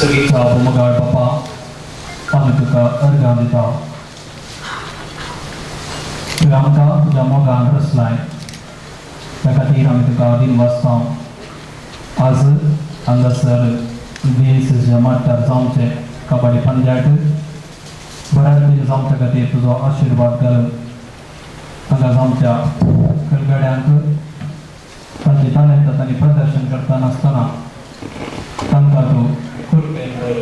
सगळीचा मोगाळ बापा, आमी तुका अर्गां दिता. तुवें आमकां तुज्या मोगान रचलाय, त्या खातीर आमी तुका दिनवासता. आज हांगासर दीस माट्टार जावचे कबड्डी पंद्याट बऱ्या रितीन जावच्या खातीर तुजो आशिर्वाद घालून हांगा जावच्या खेळगड्यांक तांची तालेंत तांणी प्रदर्शन करता नासतना तांकां तूं कृपेन भर.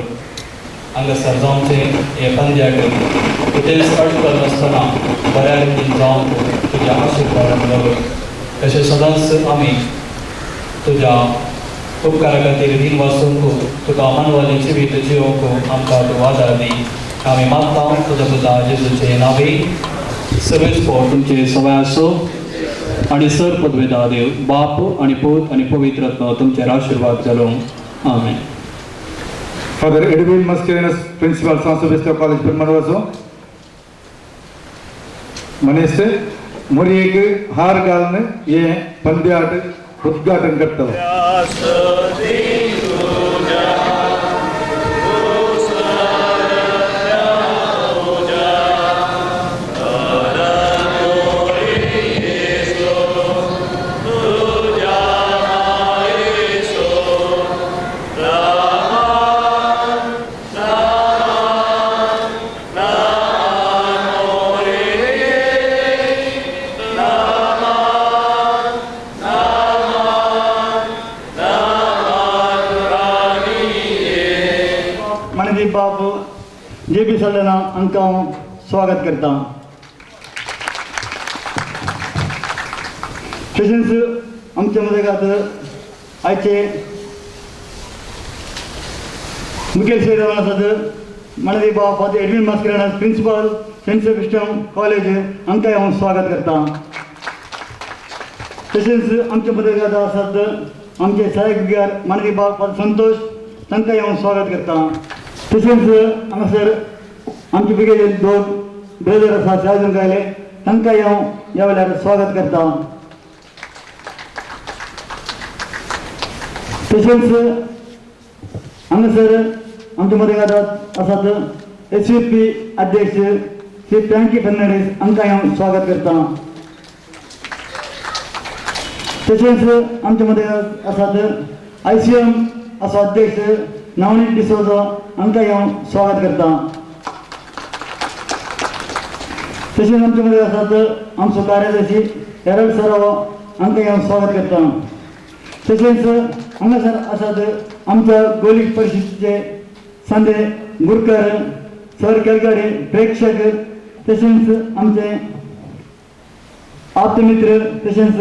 हांगासर जावचे हे पंद्याक कितेंच अडचण नासतना बऱ्या रितीन जावंक तुज्या आशिर्वादान दवर. तशें सदांच आमी तुज्या उपकारा खातीर दिनवासूंक, तुका मानवाले जिवीत जिवंक आमकां तूं आदार दी. आमी मागता तुज्या पुता जेजूचे नांवे. सर्वेस्पोर तुमचे सवाय आसो आणि सर पदवेदा देव बाप आणि पूत आणि पवित्र आत्मा तुमचेर आशिर्वाद घालूं. आमेन. Father Edwin Mascarenhas, Principal, San Sebastian College, Permanvaso. मनीस मुरयेक हार घालून हे पंद्याट उद्घाटन करतलो. मनदीप बाबू जे पी सल्लना हांकां हांव स्वागत करता. तशेंच आमच्या मदगात आयचे मुखेल सोयरे जावन आसात मनदीप बाब father Edwin Mascarenhas, principal, Saint Sebastian college, हांकांय हांव स्वागत करता. तशेंच आमच्या मदगात आसात आमचे सहायक विगार मनदीप बाब फादर संतोष, तांकांय हांव स्वागत करता. तशेंच हांगासर आमचे बिगेले दोन ब्रदर आसा शाजून गायले, तांकांय हांव ह्या वेळार स्वागत करता. तशेंच हांगासर आमच्या मदगात आसात एस यू पी अध्यक्ष श्री फ्रँकी फर्नांडीस, हांकांय हांव स्वागत करता. तशेंच आमच्या मदीं आसात I C M असो अध्यक्ष नवनीत डिसोजा, हांकांय हांव स्वागत करता. तशेंच आमच्या मदीं आसात आमचो कार्यदर्शी एरल सराव, हांकांय हांव स्वागत करता. तशेंच हांगासर आसात आमच्या गोली परिशदेचे संदे गुरकर सर, खेळगडे, प्रेक्षक, तशेंच आमचे आप्तमित्र, तशेंच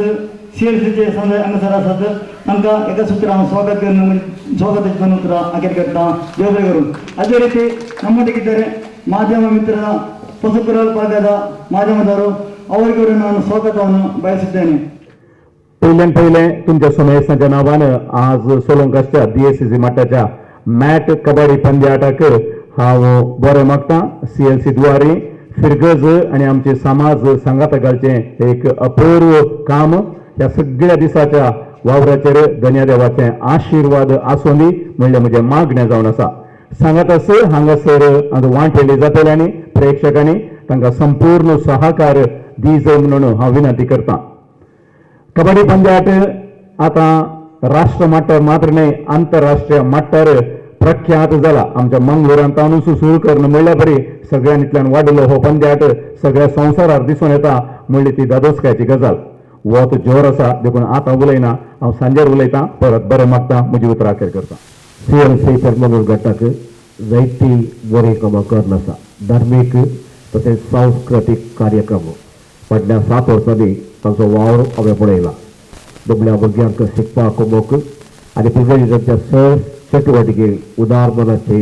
सी एल सीचे संजय हांगासर आसात. तांकां एका सुत्रां हांव स्वागत करून स्वागताची दोन उतरां अखेर करता. देव बरें करूं. ಅದೇ ರೀತಿ ನಮ್ಮೊಟ್ಟಿಗಿದ್ದಾರೆ ಮಾಧ್ಯಮ ಮಿತ್ರರ ಹೊಸಪುರ ಭಾಗದ ಮಾಧ್ಯಮದವರು, ಅವರಿಗೂ ನಾನು ಸ್ವಾಗತವನ್ನು ಬಯಸಿದ್ದೇನೆ. पयल्यान पयलें तुमच्या सुमेस्तांच्या नांवान आज सोलंकासच्या बीएससीसी मट्टाच्या मॅट कबड्डी पंद्याटाक हांव बरें मागता. सीएलसी द्वारे फिरगज आनी आमचे समाज सांगाता घालचें एक अपूर्व काम. ह्या सगळ्या दिसाच्या वावराचेर धन्या देवाचे आशिर्वाद आसूं दी म्हणलें म्हजें मागणें जावन आसा. सांगात हांगासर आतां वांटेली जातले आनी प्रेक्षकांनी तांकां संपूर्ण सहकार दी जाय म्हणून हांव विनंती करता. कबड्डी पंद्याट आतां राष्ट्र मट्टार मात्र न्हय, आंतरराष्ट्रीय मट्टार प्रख्यात जाला. आमच्या मंगळुरांत सुरू करून म्हणल्यार बरी सगळ्यांतल्यान वाडलो हो पंद्याट सगळ्या संवसारार दिसून येता म्हणली ती दादोसकायची गजाल. वत जोर आसा देखून आतां उलयना, हांव सांजेर उलयतां. परत बरें मागता, म्हजी उतरां अखेर करता. सी एल सी पेरमलूर गटाक जायती बरी कामां करून आसा. धार्मीक तशेंच सांस्कृतीक कार्यक्रम फाटल्या 7 वर्सांनी तांचो वावर हांवें पळयला. दुबल्या भुरग्यांक शिकपाक मोक आनी पिरगर्जेच्या सहज चटुवटिके उदार मनाचे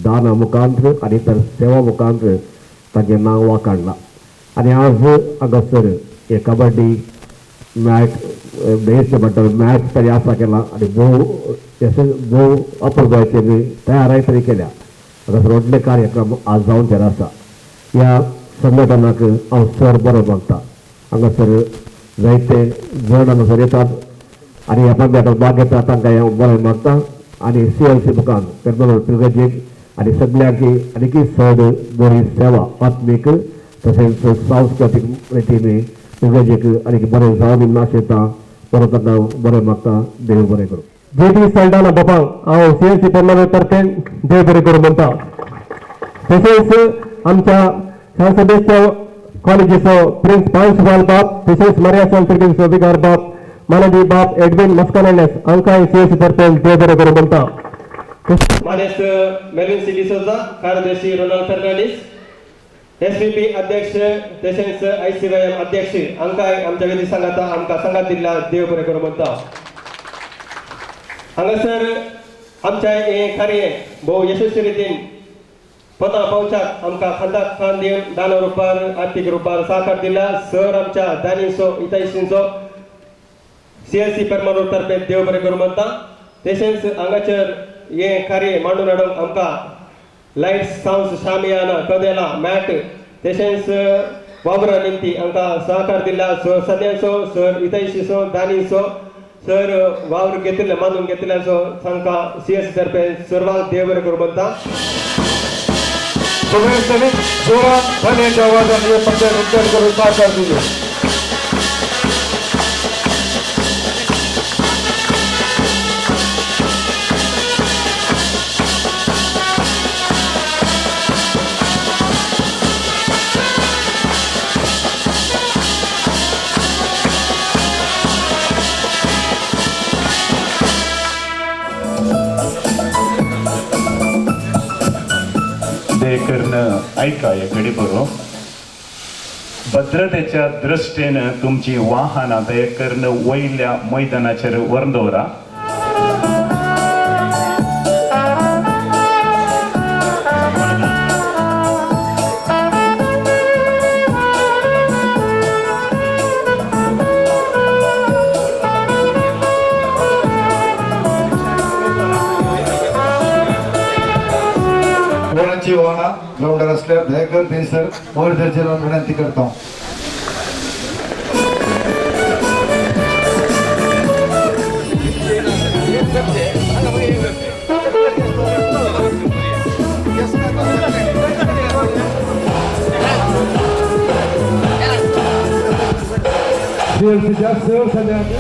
दाना मुखांत्र आनी इतर सेवा मुखांत्र तांचें नांव वाकाडलां. आनी आज हांगासर हे कबड्डी मॅच देश म्हणटा मॅच तांणी आसा केला आनी भोव भोव अपुरबायेचेर तयाराय तरी केल्या. हांगासर व्हडले कार्यक्रम आज जावन आसा. ह्या संघटनाक हांव सर बरो मागता. हांगासर जायते जण हांगासर येतात आनी ह्या पंद्याटात भाग घेतात, तांकां हांव बरें मागता. आनी सी एल सी मुखार पेरमलूर पिरगर्जेक आनी सगल्यांक आनीकय चड बरी सेवा आत्मीक तशेंच सांस्कृतीक रितीन पिरगर्जेक आनीक बरें जावं दी म्हूण आशेता. परत तांकां बरें मागता. देव बरें करूं. जे डी सल्डाना बापांक हांव सी एल सी पेरमलूर तर्फेन देव बरें करूं म्हणटा. तशेंच आमच्या सांत कॉलेजीचो प्रिन्स पांशुपाल बाब, तशेंच मारिया सांत विगार बाब, मानवी बाब एडविन मस्कानेस हांकां सी एल सी तर्फेन देव बरें करूं म्हणटा. मानेस्त मेलविन सी डिसोजा, कार्यदर्शी रोनाल्ड फर्नांडीस, एसपीपी अध्यक्ष तशेंच आयसीवायएम अध्यक्ष हांकांय आमच्या वेदी सांगाता आमकां सांगात दिल्ल्या देव बरें करूं म्हणटा. हांगासर आमच्या हें कार्य भोव यशस्वी रितीन पता पावच्याक आमकां खांदाक खांद दिवन दान रुपार आर्थीक रुपार सहकार दिला सर आमच्या दानीचो हितैशींचो सी एल सी पेरमलूर तर्फे देव बरें करूं म्हणटा. तशेंच हांगाचेर हें कार्य मांडून हाडूंक आमकां लायट्स सावंड्स शामियाना कदेलां मॅट तशेंच वावरा निमती आमकां सहकार दिला सर सद्यांचो सर हितैशीचो दानीचो सर वावर घेतिल्ले मानून घेतिल्ल्याचो तांकां सी एस सी तर्फे सर्वांक देव बरें करूं म्हणटा. सगळ्यांनी जोरात थाळ्यांच्या आवाजान हे पंचायत उद्घाटन करून सहकार दिले. दयेकरून ऐका हे घडी बरो. भद्रतेच्या दृश्टीन तुमची वाहनां दयेकरून वयल्या मैदानाचेर व्हरून दवरा. कोणाची वाहनां ग्राउंडार असल्यार दयाकर थंयसर वयर धरचें म्हूण विनंती करता. सीएलसीच्या सर सगळ्यांचे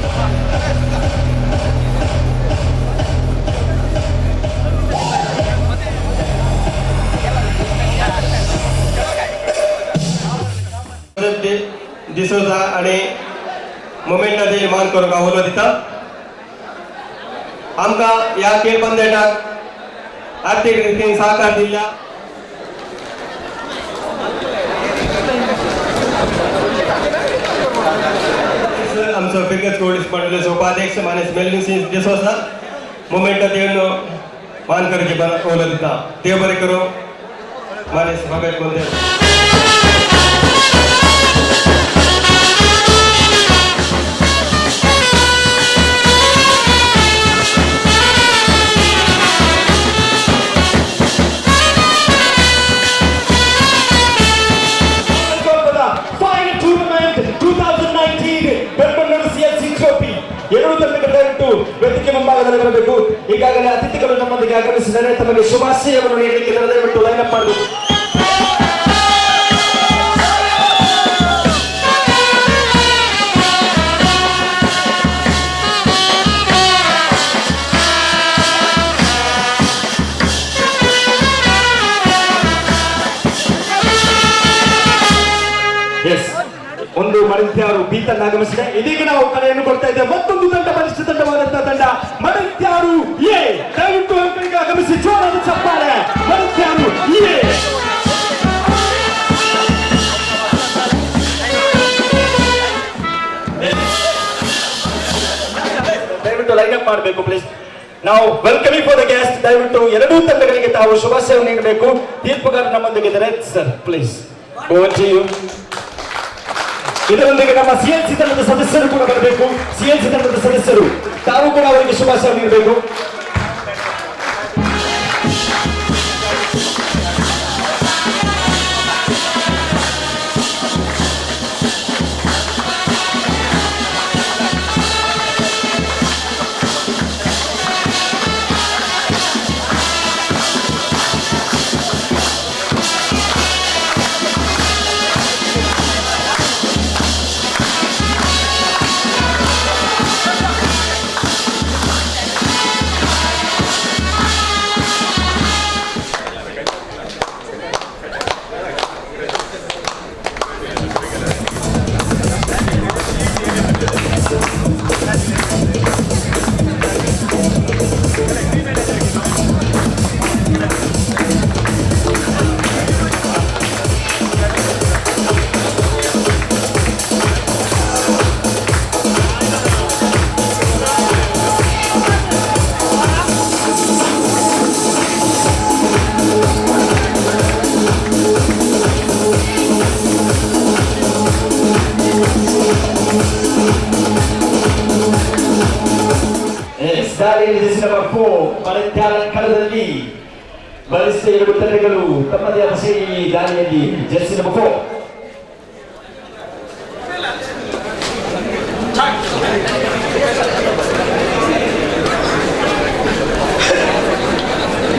डिसोजा आणि मोमेंटाचे मान करूंक हांव उलो दिता. आमकां ह्या खेळ पंद्याटाक आर्थीक रितीन सहकार दिल्ल्या आमचो फिरगज फिरकत पोलीस मंडळाचे उपाध्यक्ष मानेस मेल्विन सिंह डिसोसा मोमेंटो दिवन मान करचे ओलो दिता. देव बरें करूं. मानेस Robert मोंतेर. Final tournament 2019 Belmandur CLC trophy ಎರಡು ತಂಡಗಳು ದಯವಿಟ್ಟು ವೇದಿಕೆ ಮುಂಭಾಗದಲ್ಲಿ ಬರಬೇಕು. ಈಗಾಗಲೇ ಅತಿಥಿಗಳು ನಮ್ಮೊಂದಿಗೆ ಆಗಮಿಸಿದ್ದಾರೆ. ತಮಗೆ ಶುಭಾಶಯವನ್ನು ನೀಡಲಿಕ್ಕೆ ದಯವಿಟ್ಟು ಲೈನ್ ಅಪ್ ಮಾಡಬೇಕು. ಎಸ್, ಒಂದು ಮಡಂತ್ಯಾರು ಬಿ ತಂಡ ಆಗಮಿಸಿದೆ. ಇದೀಗ ನಾವು ಕರೆಯನ್ನು ಕೊಡ್ತಾ ಇದ್ದೇವೆ. ಮತ್ತೊಂದು ತಂಡ, ಬಲಿಷ್ಠ ತಂಡವಾದಂತಹ ತಂಡ ಮಡಂತ್ಯಾರು ಎ. ದಯವಿಟ್ಟು ಅಂಕಣಿಗೆ ಆಗಮಿಸಿ ಜೋರಾದ ಚಪ್ಪಾಳೆ. ಮಡಂತ್ಯಾರು ಎ. ದಯವಿಟ್ಟು ಲೈನ್ ಅಪ್ ಮಾಡಬೇಕು ಪ್ಲೀಸ್. ನಾವು ವೆಲ್ಕಮಿಂಗ್ ಫಾರ್ the guest. ದಯವಿಟ್ಟು ಎರಡೂ ತಂಡಗಳಿಗೆ ತಾವು ಶುಭಾಶಯವನ್ನು ನೀಡಬೇಕು. ತೀರ್ಪುಗಾರರು ನಮ್ಮೊಂದಿಗೆ ಇದ್ದಾರೆ. Sir please over to you. ಇದರೊಂದಿಗೆ ನಮ್ಮ ಸಿಎಲ್ಸಿ ತಂಡದ ಸದಸ್ಯರು ಕೂಡ ಬರಬೇಕು. ಸಿಎಲ್ಸಿ ತಂಡದ ಸದಸ್ಯರು ತಾವು ಕೂಡ ಅವರಿಗೆ ಶುಭಾಶಯ ನೀಡಬೇಕು. ನಂಬರ್ 4 ಮಡಂತ್ಯಾರ ಕಣದಲ್ಲಿ ಬಲಿಷ್ಠ ಎರಡು ತಂಡಗಳು ತಮ್ಮದೇ ಆದ ಶೈಲಿ ದಾಳಿಯಲ್ಲಿ. ಜೆರ್ಸಿ ನಂಬರ್ 4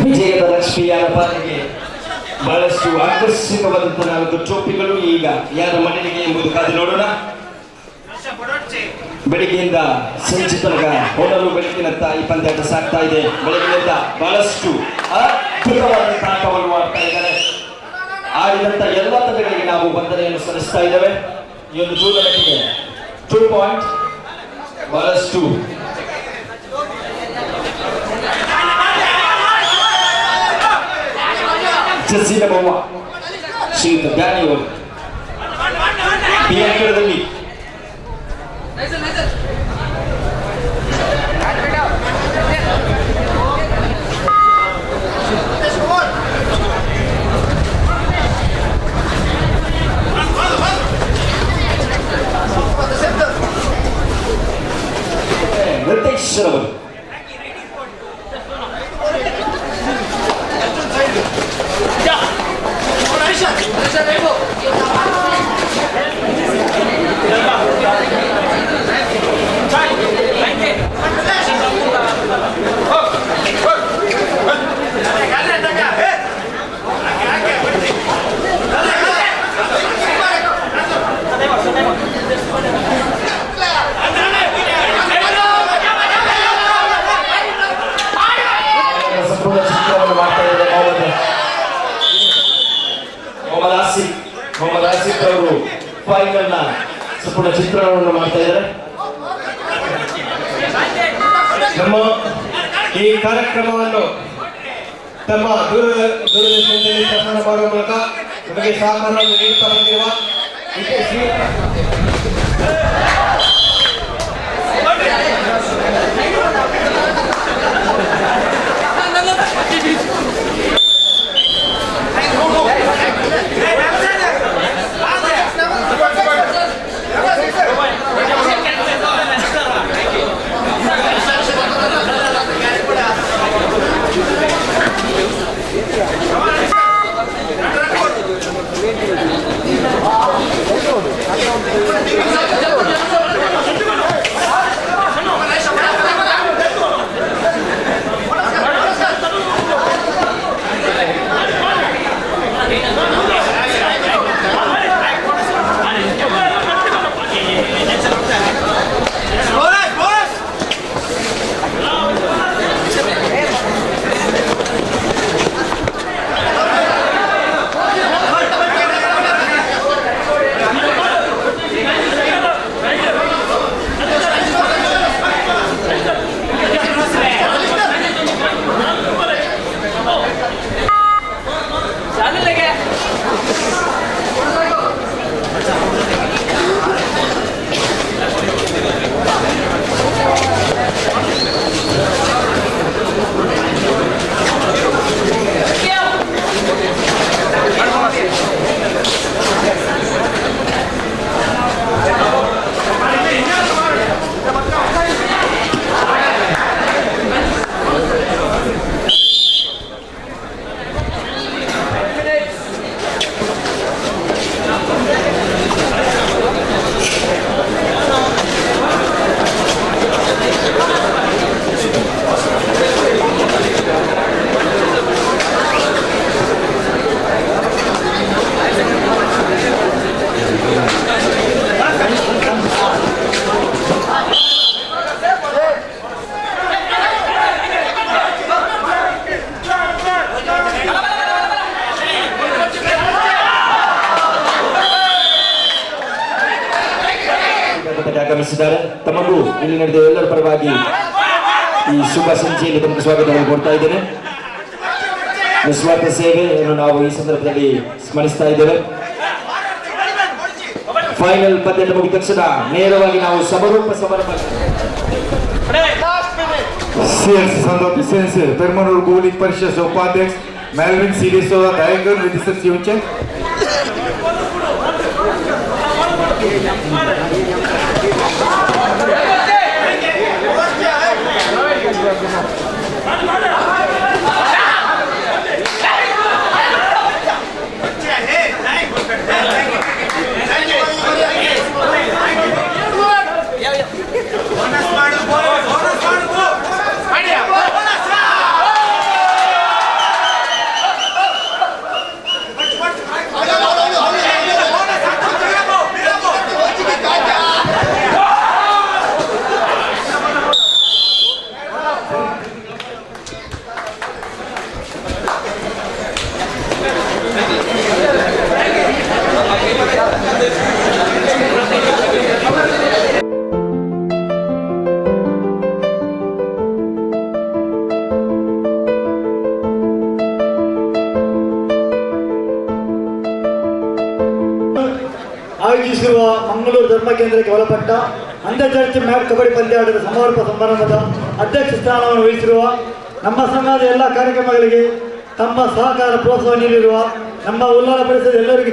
ವಿಜಯದ ಲಕ್ಷ್ಮಿಯಾರ ಪಾಲಿಗೆ ಬಹಳಷ್ಟು ಆಕರ್ಷಕವಾದಂತಹ 4 ಟ್ರೋಫಿಗಳು ಈಗ ಯಾರ ಮನೆಗೆ ಎಂಬುದು ಕಾದು ನೋಡೋಣ. ಬೆಳಿಗ್ಗೆಯಿಂದ ಸಂಜೆ ತನಕ ಹೊನಲು ಬೆಳಕಿನತ್ತ ಈ ಪಂದ್ಯಾಟ ಸಾಗ್ತಾ ಇದೆ. ಬೆಳಗಿನಿಂದ ಬಹಳಷ್ಟು ಅದ್ಭುತವಾದಂತಹ ಆಟವನ್ನು ಆಡ್ತಾ ಇದ್ದಾರೆ. ಆಡಿದಂತ ಎಲ್ಲ ತಂಡಗಳಿಗೆ ನಾವು ವಂದನೆಯನ್ನು ಸಲ್ಲಿಸ್ತಾ ಇದ್ದೇವೆ. ಈ ಒಂದು ಟೂರ್ನಮೆಂಟ್ಗೆ 2 ಪಾಯಿಂಟ್ ಬಹಳಷ್ಟು ಜೆರ್ಸಿ ನಂಬರ್ 1 ಶ್ರೀಯುತ ಡ್ಯಾನಿ ಅವರು ಬಿ ಅಂಕಣದಲ್ಲಿ ನಿರ್ದೇಶನವರು ಸಂಪೂರ್ಣ ಚಿತ್ರವನ್ನು ಮಾಡ್ತಾ ಇದ್ದಾರೆ. ಮೊಹಮ್ಮದ್ ಆಸಿಫ್ ಮೊಹಮ್ಮದ್ ಆಸಿಫ್ ಅವರು ಫೈನಲ್ ನ ಸಂಪೂರ್ಣ ಚಿತ್ರಣವನ್ನು ಮಾಡ್ತಾ ಇದ್ದಾರೆ. ನಮ್ಮ ಈ ಕಾರ್ಯಕ್ರಮವನ್ನು ತಮ್ಮ ದೂರದರ್ಶನದಲ್ಲಿ ಪ್ರಸಾರ ಮಾಡುವ ಮೂಲಕ ನಮಗೆ ಸಹಕಾರವನ್ನು ನೀಡುತ್ತಾ ಬಂದಿರುವ ಶ್ರೀ ಆಗಮಿಸಿದ್ದಾರೆ. ತಮಗೂ ಇಲ್ಲಿ ನಡೆದ ಎಲ್ಲರ ಪರವಾಗಿ ಈ ಶುಭ ಸಂಜೆಯಲ್ಲಿ ತಮಗೆ ಸ್ವಾಗತವನ್ನು ಕೊಡ್ತಾ ಇದ್ದೇನೆ. ನಿಸ್ವಾರ್ಥ ಸೇವೆಯನ್ನು ನಾವು ಈ ಸಂದರ್ಭದಲ್ಲಿ ಸ್ಮರಿಸ್ತಾ ಇದ್ದೇವೆ. ಫೈನಲ್ ಪಂದ್ಯ ಮುಗಿದ ತಕ್ಷಣ ನೇರವಾಗಿ ನಾವು ಸಮಾರೋಪ ಸಮಾರಂಭ CLC ಸಂತ ವಿಸೆನ್ಸ್ ಪೆರ್ಮನೂರು ಗೋಲಿಕ್ ಪರಿಷತ್ ಉಪಾಧ್ಯಕ್ಷ ಮೆಲ್ವಿನ್ ಸಿ ಡಿಸೋಜಾ ದಯಕರ್ ರಿಜಿಸ್ಟರ್ येवचे. ಆಯೋಜಿಸಿರುವ ಮಂಗಳೂರು ಧರ್ಮ ಕೇಂದ್ರಕ್ಕೆ ಒಳಪಟ್ಟ ಅಂಧಚರ್ಚ್ ಮ್ಯಾಟ್ ಕಬಡ್ಡಿ ಪಂದ್ಯಾಟದ ಸಮಾರೋಪ ಸಮಾರಂಭದ ಅಧ್ಯಕ್ಷ ಸ್ಥಾನವನ್ನು ವಹಿಸಿರುವ, ನಮ್ಮ ಸಂಘದ ಎಲ್ಲ ಕಾರ್ಯಕ್ರಮಗಳಿಗೆ ತಮ್ಮ ಸಹಕಾರ ಪ್ರೋತ್ಸಾಹ ನೀಡಿರುವ, ನಮ್ಮ ಉಲ್ಲಾಳ ಪರಿಸರದ ಎಲ್ಲರಿಗೂ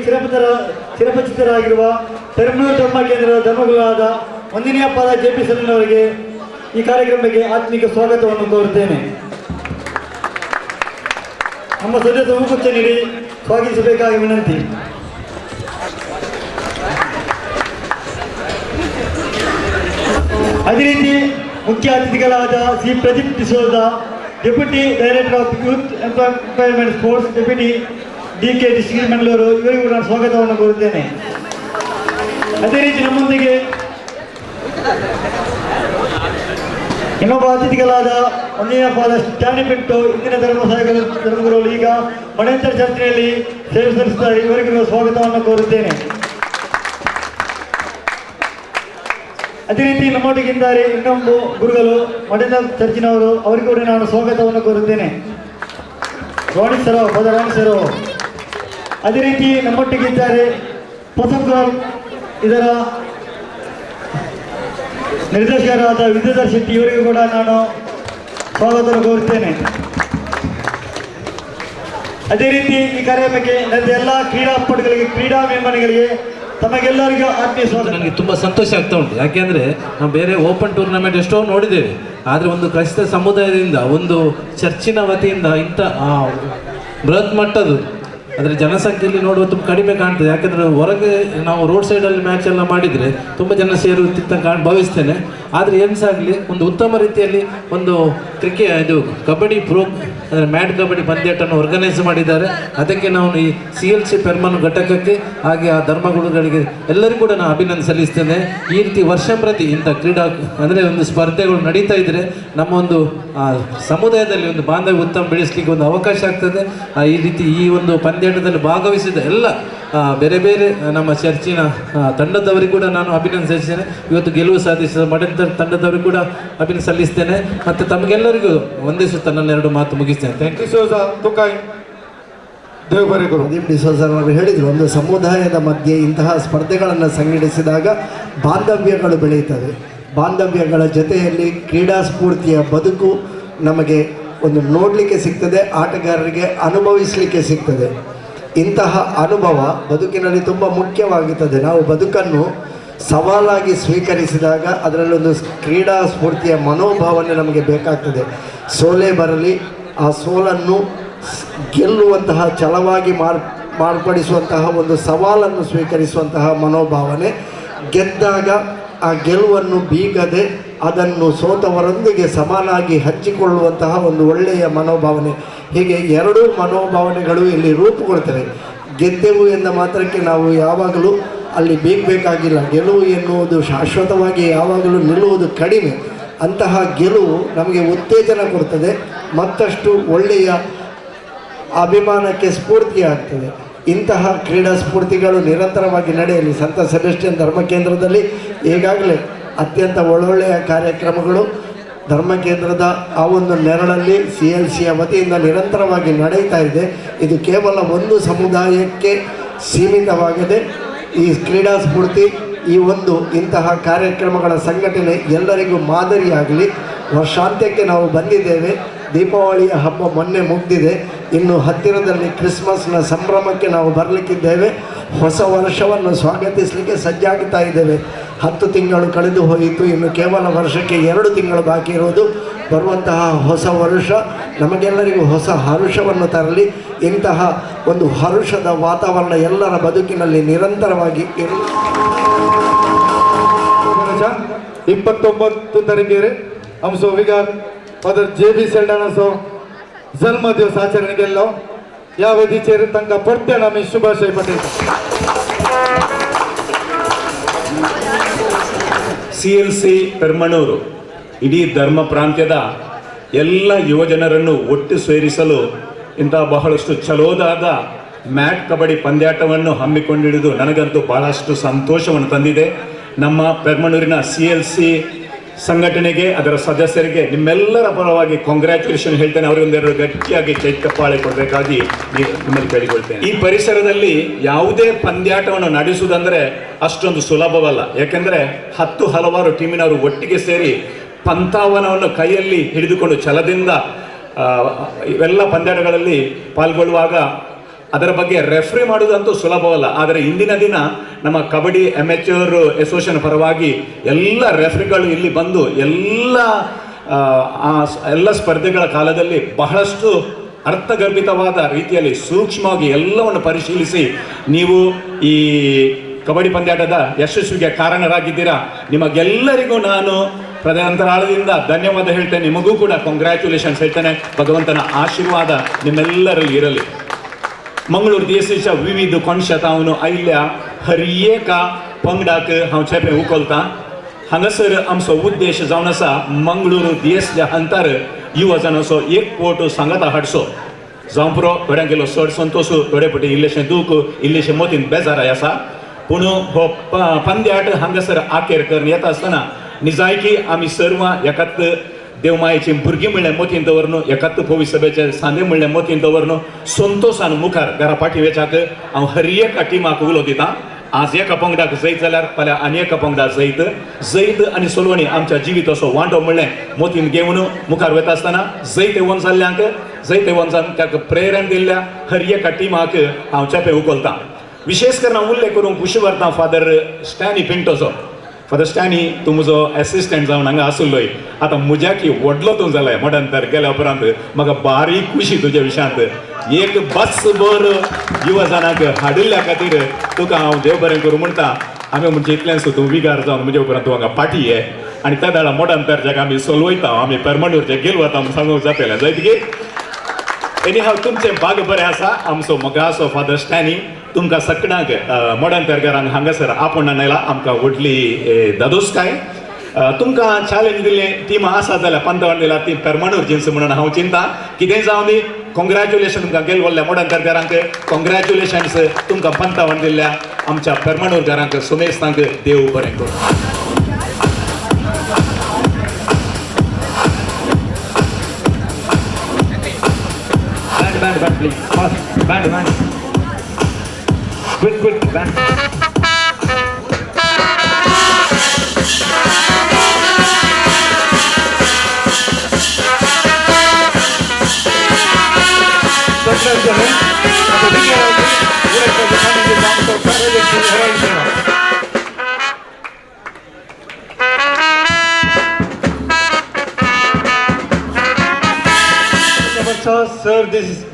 ಚಿರಪರಿಚಿತರಾಗಿರುವ ಪೆರ್ಮನೂರು ಧರ್ಮ ಕೇಂದ್ರದ ಧರ್ಮಗುರುವಾದ ವಂದನೀಯ ಪಾದ ಜೆ ಪಿ ಸಲ್ಲಿನವರಿಗೆ ಈ ಕಾರ್ಯಕ್ರಮಕ್ಕೆ ಆತ್ಮೀಕ ಸ್ವಾಗತವನ್ನು ಕೋರುತ್ತೇನೆ. ನಮ್ಮ ಸದಸ್ಯ ಹೂಗುಚ್ಛ ನೀಡಿ ಸ್ವಾಗತಿಸಬೇಕಾಗಿ ವಿನಂತಿ. ಅದೇ ರೀತಿ ಮುಖ್ಯ ಅತಿಥಿಗಳಾದ C Pradeep D'Souza, deputy director of youth employment sports, deputy D K district Mangaluru ಇವರಿಗೂ ನಾನು ಸ್ವಾಗತವನ್ನು ಕೋರುತ್ತೇನೆ. ಅದೇ ರೀತಿ ನಮ್ಮೊಂದಿಗೆ ಇನ್ನೊಬ್ಬ ಅತಿಥಿಗಳಾದ ಒಂದನೇ ಪಾದ ಸ್ಟ್ಯಾನಿ ಪಿಂಟು, ಇಂದಿನ ಧರ್ಮಗುರುಗಳು ಈಗ ಮಣೇಂದ್ರ ಚರ್ಚಿನಲ್ಲಿ ಸೇವೆ ಸಲ್ಲಿಸುತ್ತಾರೆ. ಇವರಿಗೂ ಸ್ವಾಗತವನ್ನು ಕೋರುತ್ತೇನೆ. ಅದೇ ರೀತಿ ನಮ್ಮೊಟ್ಟಿಗಿದ್ದಾರೆ ಇನ್ನೊಂದು ಗುರುಗಳು ಮಡೇಂದ್ರ ಚರ್ಚಿನವರು, ಅವರಿಗೂ ಕೂಡ ನಾನು ಸ್ವಾಗತವನ್ನು ಕೋರುತ್ತೇನೆ. ರಾಣಿ ಸರೋ, ಪದ ರಾಣಿ ಸರೋ. ಅದೇ ರೀತಿ ನಮ್ಮೊಟ್ಟಿಗಿದ್ದಾರೆ ಪಸಂಗರ್ ಇದರ ನಿರ್ದೇಶಕರಾದ ವಿದ್ಯಾಧರ್ ಶೆಟ್ಟಿ, ಇವರಿಗೂ ಕೂಡ ನಾನು ಸ್ವಾಗತವನ್ನು ಕೋರುತ್ತೇನೆ. ಅದೇ ರೀತಿ ಈ ಕಾರ್ಯಕ್ರಮಕ್ಕೆ ನನ್ನ ಎಲ್ಲ ಕ್ರೀಡಾಪಟುಗಳಿಗೆ, ಕ್ರೀಡಾಭಿಮಾನಿಗಳಿಗೆ ತಮಗೆಲ್ಲರಿಗೂ ಆತ್ಮೀಯ ಸ್ವಾಗತ. ನನಗೆ ತುಂಬ ಸಂತೋಷ ಆಗ್ತಾ ಉಂಟು. ಯಾಕೆಂದರೆ ನಾವು ಬೇರೆ ಓಪನ್ ಟೂರ್ನಮೆಂಟ್ ಎಷ್ಟೋ ನೋಡಿದ್ದೇವೆ, ಆದರೆ ಒಂದು ಕ್ರೈಸ್ತ ಸಮುದಾಯದಿಂದ, ಒಂದು ಚರ್ಚಿನ ವತಿಯಿಂದ ಇಂಥ ಬೃಹತ್ ಮಟ್ಟದ್ದು, ಆದರೆ ಜನಸಂಖ್ಯೆಯಲ್ಲಿ ನೋಡುವ ತುಂಬ ಕಡಿಮೆ ಕಾಣ್ತದೆ. ಯಾಕೆಂದರೆ ಹೊರಗೆ ನಾವು ರೋಡ್ ಸೈಡಲ್ಲಿ ಮ್ಯಾಚ್ ಎಲ್ಲ ಮಾಡಿದರೆ ತುಂಬ ಜನ ಸೇರುತ್ತಿತ್ತ ಭಾವಿಸ್ತೇನೆ. ಆದರೆ ಏನು ಸಹ ಆಗಲಿ, ಒಂದು ಉತ್ತಮ ರೀತಿಯಲ್ಲಿ ಒಂದು ಇದು ಕಬಡ್ಡಿ ಪ್ರೋ ಅಂದರೆ ಮ್ಯಾಟ್ ಕಬಡ್ಡಿ ಪಂದ್ಯಾಟನ್ನು ಆರ್ಗನೈಸ್ ಮಾಡಿದ್ದಾರೆ. ಅದಕ್ಕೆ ನಾವು ಈ CLC ಪೆರ್ಮನ್ ಘಟಕಕ್ಕೆ ಹಾಗೆ ಆ ಧರ್ಮಗುರುಗಳಿಗೆ ಎಲ್ಲರಿಗೂ ಕೂಡ ನಾನು ಅಭಿನಂದನೆ ಸಲ್ಲಿಸ್ತೇನೆ. ಈ ರೀತಿ ವರ್ಷ ಪ್ರತಿ ಇಂಥ ಕ್ರೀಡಾ ಅಂದರೆ ಒಂದು ಸ್ಪರ್ಧೆಗಳು ನಡೀತಾ ಇದ್ದರೆ ನಮ್ಮ ಒಂದು ಸಮುದಾಯದಲ್ಲಿ ಒಂದು ಬಾಂಧವ್ಯ ಉತ್ತಮ ಬೆಳೆಸಲಿಕ್ಕೆ ಒಂದು ಅವಕಾಶ ಆಗ್ತದೆ. ಈ ರೀತಿ ಈ ಒಂದು ಪಂದ್ಯಾಟದಲ್ಲಿ ಭಾಗವಹಿಸಿದ ಎಲ್ಲ ಬೇರೆ ಬೇರೆ ನಮ್ಮ ಚರ್ಚಿನ ತಂಡದವರಿಗೂ ಕೂಡ ನಾನು ಅಭಿನಂದನೆ ಸಲ್ಲಿಸ್ತೇನೆ. ಇವತ್ತು ಗೆಲುವು ಸಾಧಿಸಿದ ಮಡಂತ ತಂಡದವರಿಗೂ ಕೂಡ ಅಭಿನಂದನೆ ಸಲ್ಲಿಸ್ತೇನೆ. ಮತ್ತು ತಮಗೆಲ್ಲರಿಗೂ ವಂದಿಸುತ್ತಾ ನನ್ನ ಎರಡು ಮಾತು ಮುಗಿಸ್ತೇನೆ. Thank you. D'Souza ತುಕಾಯ್ ದೇವಬರೆಗರು. Pradeep D'Souza ಅವರು ಹೇಳಿದರು, ಒಂದು ಸಮುದಾಯದ ಮಧ್ಯೆ ಇಂತಹ ಸ್ಪರ್ಧೆಗಳನ್ನು ಸಂಘಟಿಸಿದಾಗ ಬಾಂಧವ್ಯಗಳು ಬೆಳೆಯುತ್ತವೆ. ಬಾಂಧವ್ಯಗಳ ಜೊತೆಯಲ್ಲಿ ಕ್ರೀಡಾ ಸ್ಫೂರ್ತಿಯ ಬದುಕು ನಮಗೆ ಒಂದು ನೋಡಲಿಕ್ಕೆ ಸಿಗ್ತದೆ, ಆಟಗಾರರಿಗೆ ಅನುಭವಿಸಲಿಕ್ಕೆ ಸಿಗ್ತದೆ. ಇಂತಹ ಅನುಭವ ಬದುಕಿನಲ್ಲಿ ತುಂಬ ಮುಖ್ಯವಾಗುತ್ತದೆ. ನಾವು ಬದುಕನ್ನು ಸವಾಲಾಗಿ ಸ್ವೀಕರಿಸಿದಾಗ ಅದರಲ್ಲೊಂದು ಕ್ರೀಡಾ ಸ್ಫೂರ್ತಿಯ ಮನೋಭಾವನೆ ನಮಗೆ ಬೇಕಾಗ್ತದೆ. ಸೋಲೇ ಬರಲಿ, ಆ ಸೋಲನ್ನು ಗೆಲ್ಲುವಂತಹ ಛಲವಾಗಿ ಮಾರ್ಪಡಿಸುವಂತಹ ಒಂದು ಸವಾಲನ್ನು ಸ್ವೀಕರಿಸುವಂತಹ ಮನೋಭಾವನೆ, ಗೆದ್ದಾಗ ಆ ಗೆಲುವನ್ನು ಬೀಗದೆ ಅದನ್ನು ಸೋತವರೊಂದಿಗೆ ಸಮಾನಾಗಿ ಹಂಚಿಕೊಳ್ಳುವಂತಹ ಒಂದು ಒಳ್ಳೆಯ ಮನೋಭಾವನೆ. ಹೀಗೆ ಎರಡೂ ಮನೋಭಾವನೆಗಳು ಇಲ್ಲಿ ರೂಪುಗೊಳ್ತವೆ. ಗೆದ್ದೆವು ಎಂದ ಮಾತ್ರಕ್ಕೆ ನಾವು ಯಾವಾಗಲೂ ಅಲ್ಲಿ ಬೀಗಬೇಕಾಗಿಲ್ಲ. ಗೆಲುವು ಎನ್ನುವುದು ಶಾಶ್ವತವಾಗಿ ಯಾವಾಗಲೂ ನಿಲ್ಲುವುದು ಕಡಿಮೆ. ಅಂತಹ ಗೆಲುವು ನಮಗೆ ಉತ್ತೇಜನ ಕೊಡ್ತದೆ, ಮತ್ತಷ್ಟು ಒಳ್ಳೆಯ ಅಭಿಮಾನಕ್ಕೆ ಸ್ಫೂರ್ತಿಯಾಗ್ತದೆ. ಇಂತಹ ಕ್ರೀಡಾ ಸ್ಫೂರ್ತಿಗಳು ನಿರಂತರವಾಗಿ ನಡೆಯಲಿ. ಸಂತ ಸೆಬೆಸ್ಟಿಯನ್ ಧರ್ಮ ಕೇಂದ್ರದಲ್ಲಿ ಈಗಾಗಲೇ ಅತ್ಯಂತ ಒಳ್ಳೊಳ್ಳೆಯ ಕಾರ್ಯಕ್ರಮಗಳು ಧರ್ಮ ಕೇಂದ್ರದ ಆ ಒಂದು ನೆರಳಲ್ಲಿ CLCಯ ವತಿಯಿಂದ ನಿರಂತರವಾಗಿ ನಡೆಯುತ್ತಾ ಇದೆ. ಇದು ಕೇವಲ ಒಂದು ಸಮುದಾಯಕ್ಕೆ ಸೀಮಿತವಾಗದೆ ಈ ಕ್ರೀಡಾ ಸ್ಫೂರ್ತಿ, ಈ ಒಂದು ಇಂತಹ ಕಾರ್ಯಕ್ರಮಗಳ ಸಂಘಟನೆ ಎಲ್ಲರಿಗೂ ಮಾದರಿಯಾಗಲಿ. ವರ್ಷಾಂತ್ಯಕ್ಕೆ ನಾವು ಬಂದಿದ್ದೇವೆ. ದೀಪಾವಳಿಯ ಹಬ್ಬ ಮೊನ್ನೆ ಮುಗಿದಿದೆ. ಇನ್ನು ಹತ್ತಿರದಲ್ಲಿ ಕ್ರಿಸ್ಮಸ್ನ ಸಂಭ್ರಮಕ್ಕೆ ನಾವು ಬರಲಿಕ್ಕಿದ್ದೇವೆ. ಹೊಸ ವರ್ಷವನ್ನು ಸ್ವಾಗತಿಸಲಿಕ್ಕೆ ಸಜ್ಜಾಗ್ತಾ ಇದ್ದೇವೆ. 10 ತಿಂಗಳು ಕಳೆದು ಹೋಯಿತು. ಇನ್ನು ಕೇವಲ ವರ್ಷಕ್ಕೆ 2 ತಿಂಗಳು ಬಾಕಿ ಇರುವುದು. ಬರುವಂತಹ ಹೊಸ ವರ್ಷ ನಮಗೆಲ್ಲರಿಗೂ ಹೊಸ ಹರುಷವನ್ನು ತರಲಿ. ಇಂತಹ ಒಂದು ಹರುಷದ ವಾತಾವರಣ ಎಲ್ಲರ ಬದುಕಿನಲ್ಲಿ ನಿರಂತರವಾಗಿ ಇರಲಿ. 29 ತಾರೀಕಿಗೆ ಅಂಸೋ ವಿಗಾರ್ ಫಾದರ್ JB ಸೆಲ್ಡಾನಸೋ ಜನ್ಮ ದಿವಸ ಆಚರಣೆಗೆಲ್ಲ ಯಾವ ದಿಚೇರಿ ತನಕ ಪಡ್ತೇನೆ ನಮಗೆ ಶುಭಾಶಯ ಪಟೇಲ್. CLC Permanur ಇಡೀ ಧರ್ಮ ಪ್ರಾಂತ್ಯದ ಎಲ್ಲ ಯುವಜನರನ್ನು ಒಟ್ಟು ಸೇರಿಸಲು ಇಂತಹ ಬಹಳಷ್ಟು ಚಲೋದಾದ ಮ್ಯಾಟ್ ಕಬಡ್ಡಿ ಪಂದ್ಯಾಟವನ್ನು ಹಮ್ಮಿಕೊಂಡಿರುವುದು ನನಗಂತೂ ಬಹಳಷ್ಟು ಸಂತೋಷವನ್ನು ತಂದಿದೆ. ನಮ್ಮ ಪೆರ್ಮಣೂರಿನ CLC ಸಂಘಟನೆಗೆ, ಅದರ ಸದಸ್ಯರಿಗೆ ನಿಮ್ಮೆಲ್ಲರ ಪರವಾಗಿ ಕಾಂಗ್ರ್ಯಾಚುಲೇಷನ್ ಹೇಳ್ತೇನೆ. ಅವರಿಗೊಂದೆರಡು ಗಟ್ಟಿಯಾಗಿ ಚೈತಪ್ಪಾಳೆ ಕೊಡಬೇಕಾಗಿ ನಿಮ್ಮಲ್ಲಿ ಕೇಳಿಕೊಳ್ತೇನೆ. ಈ ಪರಿಸರದಲ್ಲಿ ಯಾವುದೇ ಪಂದ್ಯಾಟವನ್ನು ನಡೆಸುವುದಂದರೆ ಅಷ್ಟೊಂದು ಸುಲಭವಲ್ಲ. ಯಾಕೆಂದರೆ 10 ಹಲವಾರು ಟೀಮಿನವರು ಒಟ್ಟಿಗೆ ಸೇರಿ ಪಂತಾವನವನ್ನು ಕೈಯಲ್ಲಿ ಹಿಡಿದುಕೊಂಡು ಛಲದಿಂದ ಇವೆಲ್ಲ ಪಂದ್ಯಾಟಗಳಲ್ಲಿ ಪಾಲ್ಗೊಳ್ಳುವಾಗ ಅದರ ಬಗ್ಗೆ ರೆಫ್ರಿ ಮಾಡುವುದಂತೂ ಸುಲಭವಲ್ಲ. ಆದರೆ ಇಂದಿನ ದಿನ ನಮ್ಮ ಕಬಡ್ಡಿ ಅಮೆಚೂರ್ ಅಸೋಸಿಯೇಷನ್ ಪರವಾಗಿ ಎಲ್ಲ ರೆಫ್ರಿಗಳು ಇಲ್ಲಿ ಬಂದು ಎಲ್ಲ ಎಲ್ಲ ಸ್ಪರ್ಧೆಗಳ ಕಾಲದಲ್ಲಿ ಬಹಳಷ್ಟು ಅರ್ಥಗರ್ಭಿತವಾದ ರೀತಿಯಲ್ಲಿ ಸೂಕ್ಷ್ಮವಾಗಿ ಎಲ್ಲವನ್ನು ಪರಿಶೀಲಿಸಿ ನೀವು ಈ ಕಬಡ್ಡಿ ಪಂದ್ಯಾಟದ ಯಶಸ್ವಿಗೆ ಕಾರಣರಾಗಿದ್ದೀರಾ. ನಿಮಗೆಲ್ಲರಿಗೂ ನಾನು ಹೃದಯಾಂತರಾಳದಿಂದ ಧನ್ಯವಾದ ಹೇಳ್ತೇನೆ. ನಿಮಗೂ ಕೂಡ ಕಂಗ್ರ್ಯಾಚುಲೇಷನ್ಸ್ ಹೇಳ್ತೇನೆ. ಭಗವಂತನ ಆಶೀರ್ವಾದ ನಿಮ್ಮೆಲ್ಲರಲ್ಲಿ ಇರಲಿ. मंगळूर देशाच्या विविध कोनशांत हांव आयिल्ल्या हर एका पंगडाक हांव चेपें उखलतां. हांगासर आमचो उद्देश जावन आसा मंगळूर देशच्या हंतार युवजनाचो एक पोट सांगाता हाडचो. जावं पुरो थोड्यांक गेलो चड संतोश, थोडे पटी इल्लेशें दूख, इल्लेशें मतीन बेजाराय आसा. पूण हो पंद्याट हांगासर आखेर करून येता आसतना निजायकी आमी सर्वां एकाच देवमायेची भुरगीं म्हणलें मतीन दवरून, एकाच पवी सभेचे सांदे म्हणलें मतीन दवरून संतोशान मुखार घरा फाटीं वेचाक हांव हर एका टिमाक उलो दितां. आज एका पंगडाक जैत जाल्यार फाल्यां आनी एका पंगडाक जैत, जैत आनी सोलवणी आमच्या जिविताचो वांटो म्हणलें मतीन घेवन मुखार वता आसतना जैत येवन जाल्ल्यांक, जैत येवन जाल्ल्यांक प्रेरण दिल्ल्या हर एका टिमाक हांव चेपें उखलतां. विशेष करून हांव उल्लेख करूंक खुशी व्हरता फादर स्टॅनी पिंटोचो. फादर स्टॅनी तूं म्हजो एसिस्टंट जावन हांगा आसलोय, आतां म्हज्याकी व्हडलो तूं जालाय. मोडंतर गेल्या उपरांत म्हाका बारीक खुशी तुज्या विशयांत. एक बस भर युवजनाक हाडिल्ल्या खातीर तुका हांव देव बरें करूं म्हणटा. आमी म्हणजे इतलेंच तूं विगार जावन म्हजे उपरांत तूं हांगा पाटी ये आनी त्या वेळार मोडंतर जाका आमी सोलवयता, आमी पेरमणूरचे गेल वता म्हूण सांगूंक जातलें जायत की. एनी हांव तुमचें बाग बरें आसा. आमचो मोगाचो फादर स्टॅनी तुमकां सगळ्यांक मोडंतरकारांक हांगासर आपोवन आयला. आमकां व्हडली दादोसकाय. तुमकां चॅलेंज दिलें टिमां आसा जाल्यार पंतवण दिला ती पेरमणूर जिन्स म्हणून हांव चिंता. कितेंय जावं दी, कॉंग्रॅच्युलेशन तुमकां गेल व्हडल्या मोडंतरकारांक, कॉंग्रॅच्युलेशन्स तुमकां पंतावण दिल्ल्या आमच्या पेरमणूरकारांक, सुमेस्तांक. देव बरें करूं. Band, band, band, please. Fast. Band, band. Quick, quick, band. Sir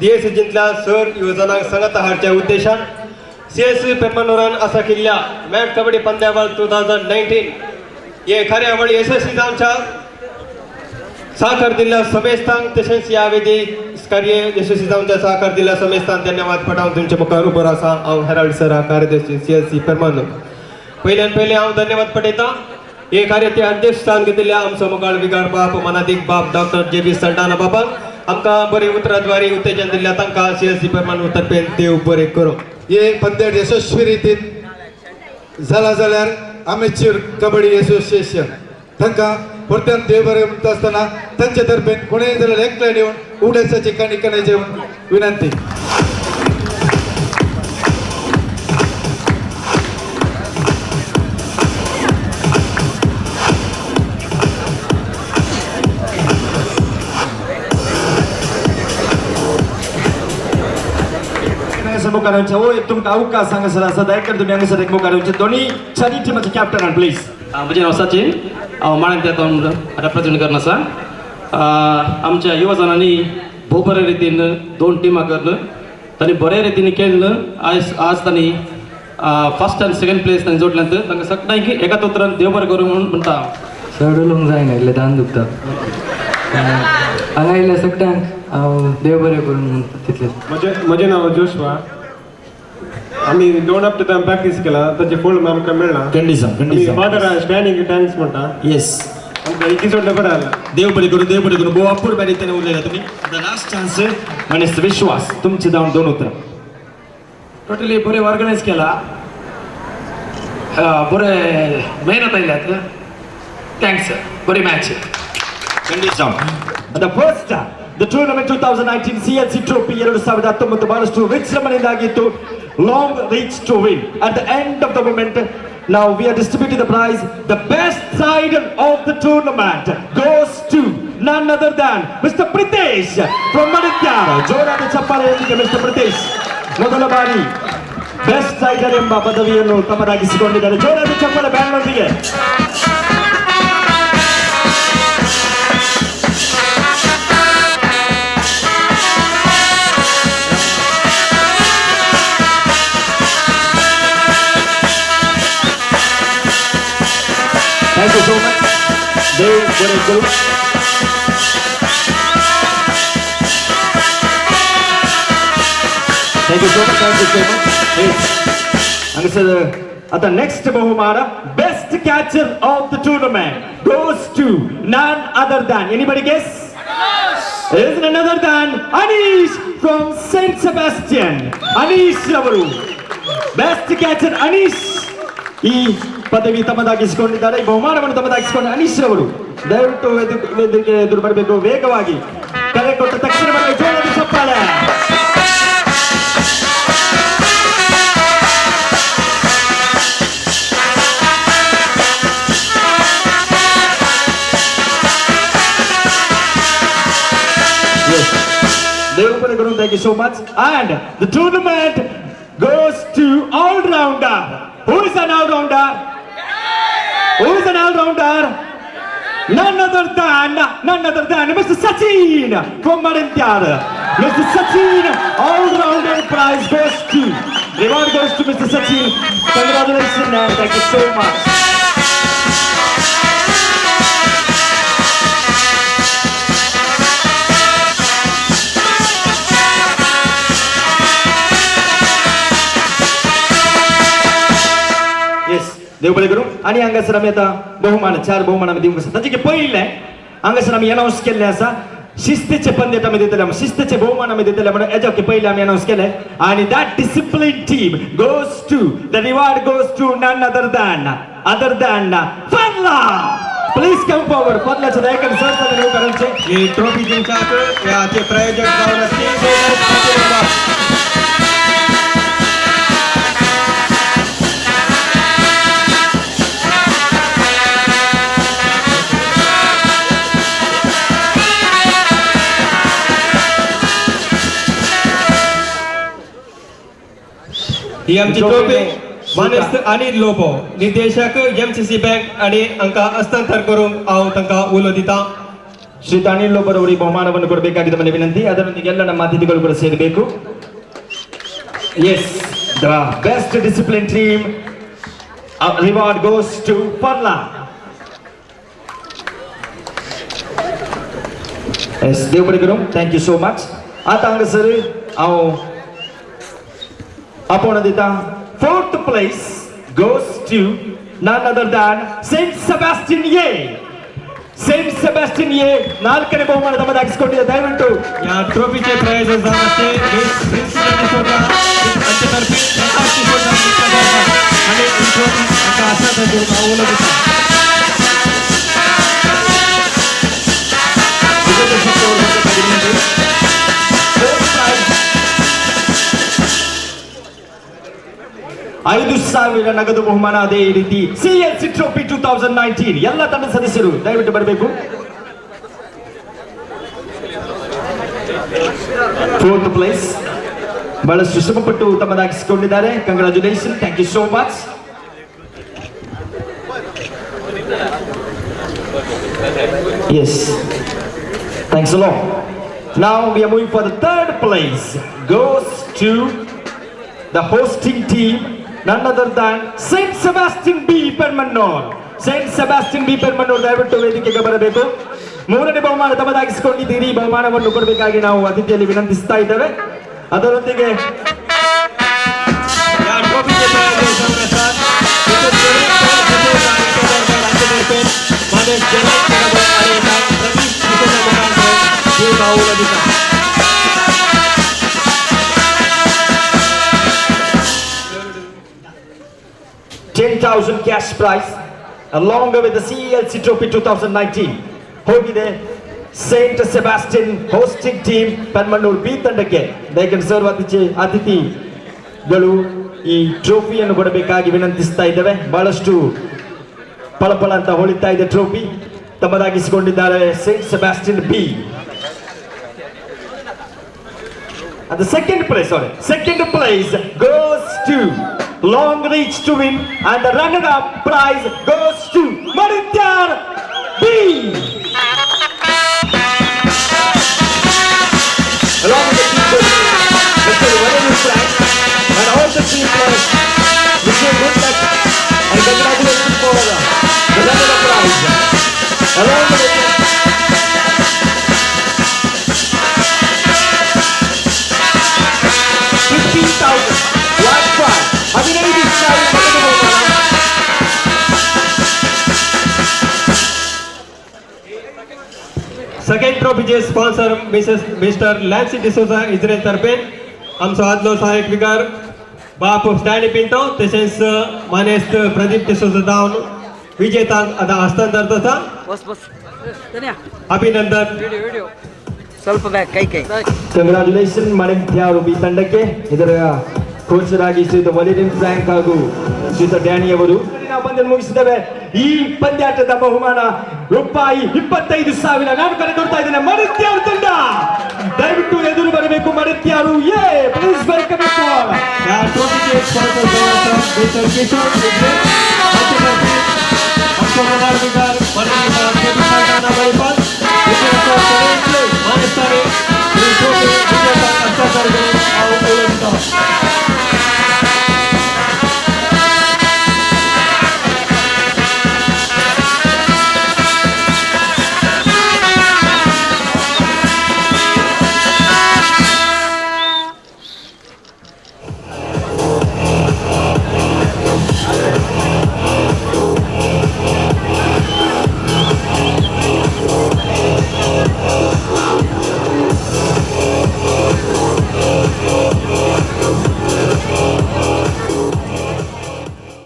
DSC जिंतल्या sir युवजनांक सांगाता हाडच्या उद्देशान CLC पेरमनूरान आसा केल्ल्या मॅट कबड्डी पंद्यावळ 2019 हे कार्यावळ यशस्वी जावच्या साखर दिल्ल्या समेस्तांक तशेंच ह्या वेदी कार्य यशस्वी जावच्या साखर दिल्ल्या समेस्तांक धन्यवाद पटावन तुमच्या मुखार उबो आसा. हांव हेराल्ड सर कार्यदर्शी CLC Permanur. पयल्यान पयलें हांव धन्यवाद पटयतां हे कार्याचे अध्यक्षस्थान घेतिल्ल्या आमचो मुखार विगार बाप मनादीक बाप डॉक्टर JB Saldanha बाबांक आमकां बरे उतराद्वारे उत्तेजन दिल्ल्या तांकां CLC Permanur तर्फेन देव बरें करूं. हे पंद्याट यशस्वी रितीन जाला जाल्यार Amateur kabaddi association तांकां परत्यान देव बरें म्हणटा आसतना तांचे तर्फेन कोणेय जाल्यार एकल्यान येवन उडेसाची काणी काडण्याची विनंती. मुखार येवचें ओ एक तुमकां अवकाश हांगासर आसा, दयाकर तुमी हांगासर एक मुखार येवचें. दोनी चारी टिमाचे कॅप्टन प्लीज. म्हजें नांव सचिन, हांव माणक्यातून रेप्रेजेंट करून आसा. आमच्या युवजणांनी भोव बरे रितीन दोन टिमां करून तांणी बरे रितीन खेळ्ळें. आयज आज तांणी first आनी सेकंड प्लेस तांणी जोडल्यात. तांकां सगळ्यांक एका उतरान देव बरें करूं म्हूण म्हणटा. चड उलोवंक जायना, इल्लें दान दुखता. हांगा आयिल्ल्या सगळ्यांक हांव देव बरें करूं म्हणटा तितलें. म्हजें नांव जोशवा. आमी 2 हप्ते प्रॅक्टीस केला, ताचे फळ आमकां मेळ्ळा. खंडीत father standing thanks म्हणटा. येस, आमकां इकिसोडलें बरें जालें. देव बरें करूं, देव बरें करूं. भोव अपूर्व रितीन उलयला तुमी. The last chance मानेस्त विश्वास, तुमचे जावन 2 उतरां. टोटली बरें ऑर्गनायज केला, बरें मेहनत आयल्यात. Thanks, बरी मॅच. ಖಂಡಿತ. The first the tournament 2019 CLC trophy 2019 ಬಹಳಷ್ಟು ವಿಜೃಂಭಣೆಯಿಂದಾಗಿತ್ತು. Long reach to win at the end of the moment. Now we are distributing the prize. The best side of the tournament goes to none other than Mr. Pritesh from Manikyar. ಜೋರಾದ ಚಪ್ಪಾಳೆಯೊಂದಿಗೆ Mr. Pritesh ಮೊದಲ ಬಾರಿ best cider ಎಂಬ ಪದವಿಯನ್ನು ತಮ್ಮದಾಗಿಸಿಕೊಂಡಿದ್ದಾರೆ. ಜೋರಾದ ಚಪ್ಪಾಳೆ ಬ್ಯಾಂಡ್ನೊಂದಿಗೆ. Thank you so much. Dev Borekar. Thank you so much. Thank you so much. ಹಾಗಂದ್ರೆ आता next ಬಹುಮಾನ best catcher of the tournament goes to none other than, anybody guess? Is none other than Anish from Saint Sebastian. Anish ಅವರು best catcher Anish ಈ ಪದವಿ ತಮ್ಮದಾಗಿಸಿಕೊಂಡಿದ್ದಾರೆ. ಈ ಬಹುಮಾನವನ್ನು ತಮ್ಮದಾಗಿಸಿಕೊಂಡ ಅನೀಶ್ ಅವರು ದಯವಿಟ್ಟು ವೇದಿಕೆ ಎದುರು ಬರಬೇಕು ವೇಗವಾಗಿ. ಕರೆ ಕೊಟ್ಟ ತಕ್ಷಣ ಜೋರಾದ ಚಪ್ಪಾಳೆ. Dev thank you so much. And the tournament goes to all-rounder. Who is an all-rounder? Who is an all-rounder? None other than Mr. Sachin from Marantyar. Mr. Sachin, all-rounder prize goes to, reward goes to Mr. Sachin. Congratulations and thank you so much. देव बरें करूं. आनी हांगासर आमी आतां बहुमान, 4 बहुमान आमी दिवंक आसा. ताचे पयलें हांगासर आमी अनावन्स केल्लें आसा, शिस्तीचे पंद्यात आमी दितले, शिस्तीचे बहुमान आमी दितले म्हणून हेज्या पयलें आमी अनावन्स केलें. आनी that discipline team goes to, the reward goes to none other than Farla. Please come forward. फर्लाचे दयाकर sir येवकारांचे ही ट्रॉफी जिंकतात ह्याचे प्रायोजक जावन आसचे ही आमची ट्रॉफी मानेस्त अनिल लोबो, निर्देशक MCC bank आणि हांकां हस्तांतर करूंक हांव तांकां उलो दिता. ಶ್ರೀ ಅನಿಲ್ ಲೋಬರ್ ಅವರಿಗೆ ಬಹುಮಾನವನ್ನು ಕೊಡಬೇಕಾಗಿದೆ ಮನೆ ವಿನಂತಿ. ಅದರೊಂದಿಗೆ ಎಲ್ಲ ನಮ್ಮ ಅತಿಥಿಗಳು ಕೂಡ ಸೇರಬೇಕು. Yes, the best discipline team reward goes to Parla. Yes, देव बरें करूं. Thank you so much. आतां हांगासर हांव आपोवणो दिता. Fourth place goes to none other than Saint Sebastian A. Saint Sebastian A 4ನೇ ಬಹುಮಾನ ತಮ್ಮದಾಗಿಸಿಕೊಂಡಿದೆ. ದಯವಿಟ್ಟು या ट्रॉफीचे प्रायोजक जावन आसचे प्रिन्स डिसोजा हांचे तर्फे प्रकाश डिसोजा आनी ही ट्रॉफी हांकां हस्तांतर 5,000 ನಗದು ಬಹುಮಾನ. ಅದೇ ರೀತಿ ಸಿಎಲ್ಸಿ ಟ್ರೋಫಿ 2019 ಎಲ್ಲ ತಂಡ ಸದಸ್ಯರು ದಯವಿಟ್ಟು ಬರಬೇಕು. ಫೋರ್ತ್ ಪ್ಲೇಸ್ ಬಹಳಷ್ಟು ಶ್ರಮಪಟ್ಟು ತಮ್ಮದಾಗಿಸಿಕೊಂಡಿದ್ದಾರೆ. Congratulation, thank you so much. Yes, thanks a lot. Now we are moving for the third place goes to the hosting team, none other than Saint Sebastian B Permanur. Saint Sebastian B Permanur ದಯವಿಟ್ಟು ವೇದಿಕೆಗೆ ಬರಬೇಕು. ಮೂರನೇ ಬಹುಮಾನ ತಮ್ಮದಾಗಿಸಿಕೊಂಡಿದ್ದೀರಿ. ಬಹುಮಾನವನ್ನು ಕೊಡಬೇಕಾಗಿ ನಾವು ಅತಿಥಿಯಲ್ಲಿ ವಿನಂತಿಸ್ತಾ ಇದ್ದೇವೆ. ಅದರೊಂದಿಗೆ $10,000 cash prize along with the CELC Trophy 2019 ಹೋಗಿದೆ Saint Sebastian hosting team Permanur B ತಂಡಕ್ಕೆ. ದಯವಿಟ್ಟು ಸರ್ವ ಅತಿಥಿಗಳು ಈ ಟ್ರೋಫಿಯನ್ನು ಕೊಡಬೇಕಾಗಿ ವಿನಂತಿಸ್ತಾ ಇದ್ದೇವೆ. ಬಹಳಷ್ಟು ಫಳಫಳ ಅಂತ ಹೊಳಿತಾ ಇದೆ trophy. ತಮ್ಮದಾಗಿಸಿಕೊಂಡಿದ್ದಾರೆ Saint Sebastian B. And the second place, sorry, second place goes to Long Reach to Win, and the runner-up prize goes to Marityar B. Along with the team coach, Mr. Valerie Frank, and all the team players, wish you good luck and congratulations for the runner-up prize. Along with the $15,000, 15, 15,000 ನಗದು ಬಹುಮಾನ. Second ट्रॉफीचे sponsor mister Lancy D'Souza Israel तर्फे आमचो आदलो सहायक विकार बाप Stany Pinto तशेंच मानेस्त प्रदीप डिसोजा जावन विजेतांक आतां हस्तांतर जाता. अभिनंदन. ಸ್ವಲ್ಪ ಬ್ಯಾಕ್ ಕೈ ಕೈ. ಕಂಗ್ರಾಚುಲೇಷನ್ ಮಣಿತ್ಯಾರು ಬಿ ತಂಡಕ್ಕೆ. ಇದರ ಕೋಚರಾಗಿ ಶ್ರೀಯುತ ವಲಿರಿನ್ ಫ್ರಾಂಕ್ ಹಾಗೂ ಶ್ರೀಯುತ ಡ್ಯಾನಿ ಅವರು. ನಾವು ಪಂದ್ಯ ಮುಗಿಸಿದ್ದೇವೆ. ಈ ಪಂದ್ಯಾಟದ ಬಹುಮಾನ ₹25,000. ನಾನು ಕರೆ ಕೊಡ್ತಾ ಇದ್ದೇನೆ ಮಣಿತ್ಯಾರು ತಂಡ. ದಯವಿಟ್ಟು ಎದುರು ಬರಬೇಕು ಮಣಿತ್ಯಾರು. ಏ ಪ್ಲೀಸ್ welcome. ಟ್ರೋಫಿಗೆ ಸ್ಪಾನ್ಸರ್ ಮಿಸ್ಟರ್ ಕಿಶೋರ್ ಮಾನಿಸ್ತಾರೆ. ಈ ಟ್ರೋಫಿ ವಿಜೇತ ಹಸ್ತಾಂತರ.